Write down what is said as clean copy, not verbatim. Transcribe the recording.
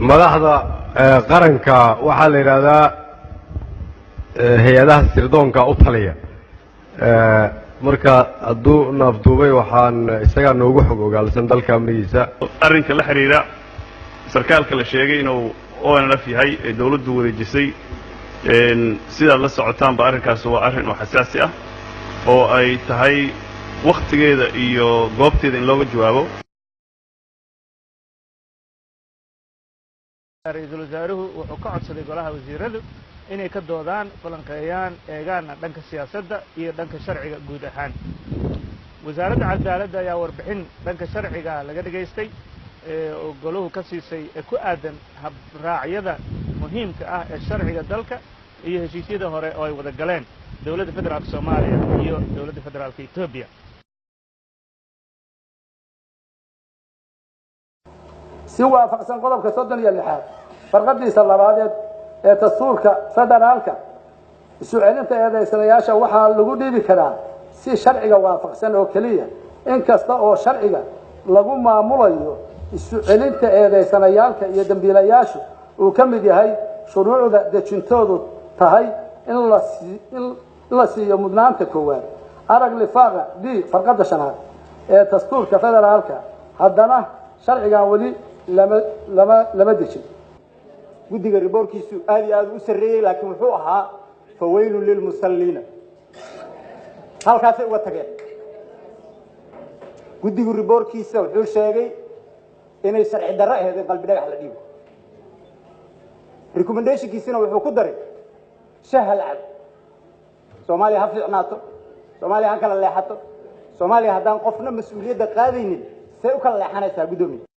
Madaxda qaranka waxaa la yidhaahdaa hay-adaha sirdoonka u taliya. Marka hadduu naafduubay, waxaan isagaa noogu xog ogaalsan dalka amnigiisa. Arrinka la xidhiidha sarkaalka la sheegay inuu ONLF yahay ee dawladdu wareejisay, sidaad la socotaanba arrinkaas waa arrin oo xasaasi ah oo ay tahay wakhtigeeda iyo goobteeda in looga jawaabo. Ra-iisul wasaaruhu wuxuu ka codsaday golaha wasiiradu inay ka doodaan, falanqeeyaan, eegaanna dhanka siyaasadda iyo dhanka sharciga guud ahaan. Wasaaradda Cadaaladda ayaa warbixin dhanka sharciga laga dhegaystay oo golahu ka siisay ee ku aadan habraacyada muhiimka ah ee sharciga dalka iyo heshiisyada hore oo ay wada galeen Dowladda Federaalka Soomaaliya iyo Dowladda Federaalka Etoobiya. Si waafaqsan qodobka 36aad farqadiisa labaadeed ee dastuurka federaalka, isu celinta eedaysanayaasha waxaa lagu dhiibi karaa si sharciga waafaqsan oo keliya. In kasta oo sharciga lagu maamulayo isu celinta eedaysanayaalka iyo dembiilayaashu uu ka mid yahay shuruucda dejintoodu tahay in la siiyo mudnaanta koowaad, arag lifaaqa D farqada shanaad ee dastuurka federaalka, haddana sharcigan weli lama dejin. Guddiga reportkiisu aad iyo aad u sarreeyey, laakiin wuxuu ahaa فويل للمصلين, halkaasay uga tageen. Guddigu reportkiisa wuxuu sheegay inay sharci darro ahayd in Qalbi Dhagax la dhiibo. Recommendationkiisina wuxuu ku daray shaha la cabo. Soomaaliya ha fiicnaato, Soomaaliya ha kala leexato. Soomaaliya haddaan qofna mas-uuliyadda qaadaynin, see u kala leexanaysaa, guddoomiye?